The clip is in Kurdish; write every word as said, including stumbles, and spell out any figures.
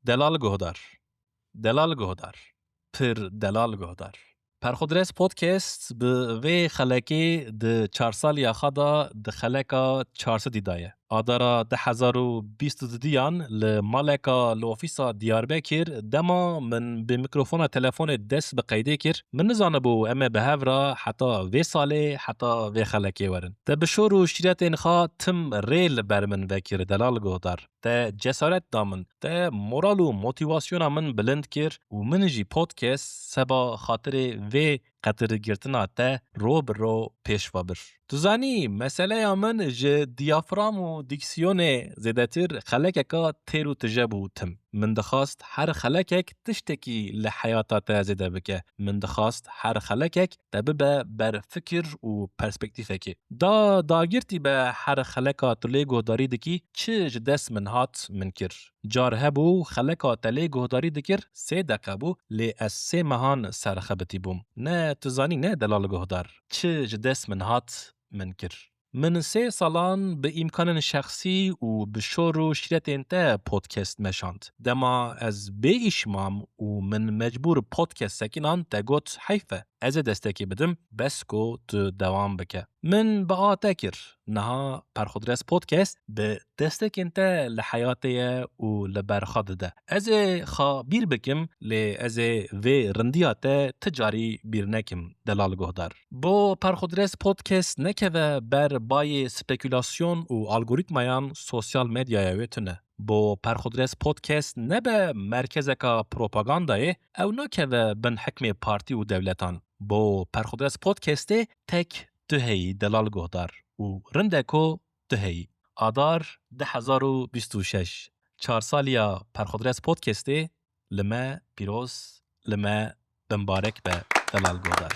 Delal guhdar. Delal guhdar. Pir delal guhdar. Perxudres Podcast bi vê xelekê di çar saliya xwe de di xeleka çar sedî de ye. Adara du hezar û bîst û duyan li maleka li ofîsa Diyarbekir, dema min bi mikrofona telefonê dest bi qeydê kir, min nizanibû em ê bi hev re heta vê salê, heta vê xelekê werin. Te bi şor û şîretên xwe tim rê li ber min vekir, delal guhdar. Te cesaret da min, te moral û motivasyona min bilind kir û min jî podcast seba xatirê vê qetirgirtina te ro bi ro pêş ve bir. Tu zanî, meseleya min ji diyafram û diksiyonê zêdetir xelekeka têr û tije bû tim. Min dixwest her xelekek tiştekî li heyata te zêde bike. Min dixwest her xelekek te bibe ber fikir û perspektîfekê. Da dagirtî be her xeleka tu lê guhdarî dikî, çi ji dest min hat, min kir. Car hebû xeleka te lê guhdarî dikir, sê deqe bû, lê ez sê mehan ser xebitî bûm. Ne, tu zanî ne, delal guhdar. Çi ji dest min hat, min kir. Min sê salan bi îmkanên şexsî û bi şor û şîretên te podcast meşand. Dema ez bê îş mam û min mecbûr podcast sekinan, te got, heyf e, ez ê destekê bidim, bes ku tu dewam bike. Min bi a te kir. Niha Perxudres Podcast bi destekên te li heyatê ye û li ber xwe dide. Ez ê xwe bîr bikim, lê ez ê vê rindiya te ti carî bîr nekim, delal guhdar. Bo Perxudres Podcast nekeve ber bayê spekulasyon û algoritmayan sosyal medyaya wê tune. Bo Perxudres Podcast nebe merkezeka propagandayê, ew nakeve bin hikmê partî û dewletan. Bo Perxudres Podcastê tek tu heyî, delal guhdar, û rindeko tu heyî. Adar du hezar û bîst û şeş, çar saliya Perxudres Podcastê li me pîroz, li me bimbarek be, delal guhdar.